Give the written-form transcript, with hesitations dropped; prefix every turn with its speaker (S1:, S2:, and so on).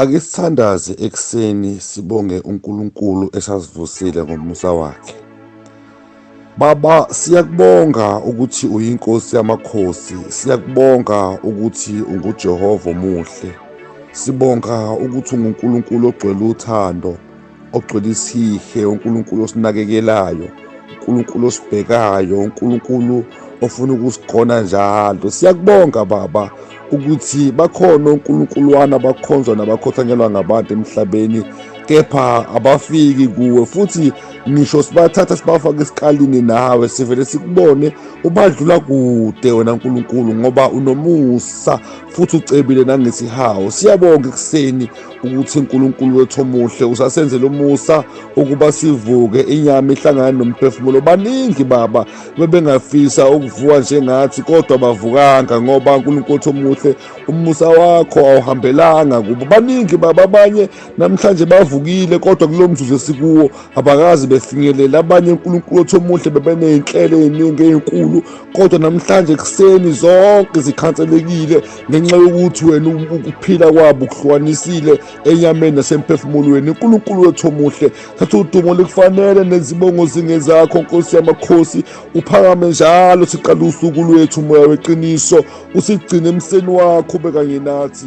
S1: Ake sithandaze ekuseni sibonge uNkulunkulu esasivusile ngomusa wakhe. Baba, siyakubonga ukuthi uyinkosi yamakhosi, siyakubonga ukuthi unguJehova omuhle. Sibonga ukuthi unguNkulunkulu ogcwele uthando, ogcwele isihe, uNkulunkulu osinakekelayo, uNkulunkulu osibhekayo, uNkulunkulu ofuna ukusigona njalo. Siyakubonga Baba ukuthi bakhona oNkulunkulwana abakhonzwa nabakhothanyelwa ngabantu emhlabeni, kepha abafiki kuwe, futhi ngisho sibathatha sibafake esikalini nawe sivele sikubone ubadlula kude wena Nkulunkulu, ngoba unomusa futhi ucebile nangesihawu. Siyabonga ekuseni ukuthi uNkulunkulu wethu omuhle usasenzela umusa ukuba sivuke inyama ihlangane nomphefumulo. Baningi Baba bebengafisa ukuvuka njengathi, kodwa bavukanga ngoba uNkulunkulu wethu omuhle umusa wakho awuhambelanga kubo. Baningi Baba abanye namhlanje bavukile, kodwa kulo mzuzu esikuwo abakazi befinyelela. Abanye uNkulunkulu wethu omuhle bebeney'nhlelo ey'ningi ey'nkulu, kodwa namhlanje ekuseni zonke zikhanselekile ngenxa yokuthi wena ukuphila kwabo ukuhlukanisile enyameni nasemphefumulweni. uNkulunkulu wethu omuhle, thatha udumo likufanele nezibongo zingezakho Nkosi yamakhosi, uphakame njalo siqala usuku lwethu, moya weqiniso usigcine emseni wakho ube kanye nathi.